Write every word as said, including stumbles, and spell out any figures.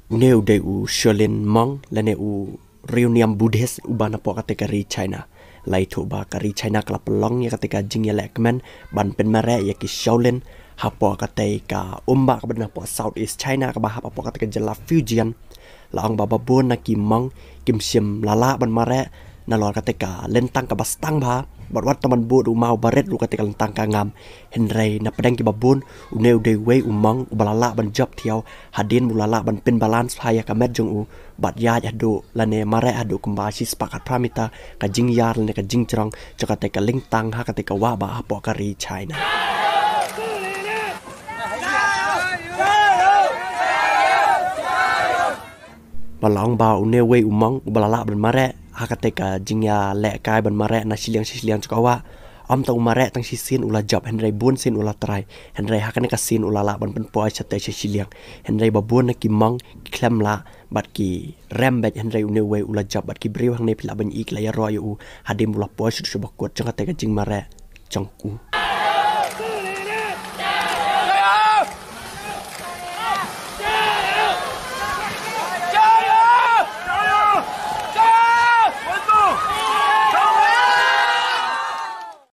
Une u dei u Shaolin monk lane u riewniam Buddhist uba napoh katei ka ri China. La ïathuh ba ka ri China ka la pynlong ïa katei ka jingïalehkmen ban pynmareh ïa ki Shaolin hapoh katei ka umbah kaba napoh South East China kaba hap hapoh katei ka jylla Fujian. La ong ba babun na ki monk kim shym la lah ban mareh nalor katei ka lyntang kaba stang bha, bad wat tang ban bud u maw barit ruh katei ka lyntang ka ngam. Hynrei na pdeng ki babun, une u dei uwei u monk uba la lah ban jop thiaw hadien ba u la lah ban pynbalance bha ïa ka met jong u bad ïaid haduh lane mareh haduh kumba shispah khatphra meter ka jingïar lane ka jingjrong jong katei ka lyntang ha katei ka wah bah hapoh ka ri China. Ba la ong ba une uwei u monk uba la lah ban mareh ha katei ka jingïalehkai ban mareh na shiliang sha shiliang jong ka wah. Ym tang u mareh tang shisien u la jop, hynrei bun sien u la trai. Hynrei ha kane ka sien u la lah ban pynpoi shatei sha shiliang. Hynrei babun na ki monk ki khlem lah bad ki rem beit, hynrei une uwei u la jop bad ki briew hangne phi lah ban ïohi ki la ïaroh ïa u hadien ba u la poi sha u bakut jong katei ka jingmareh jong u.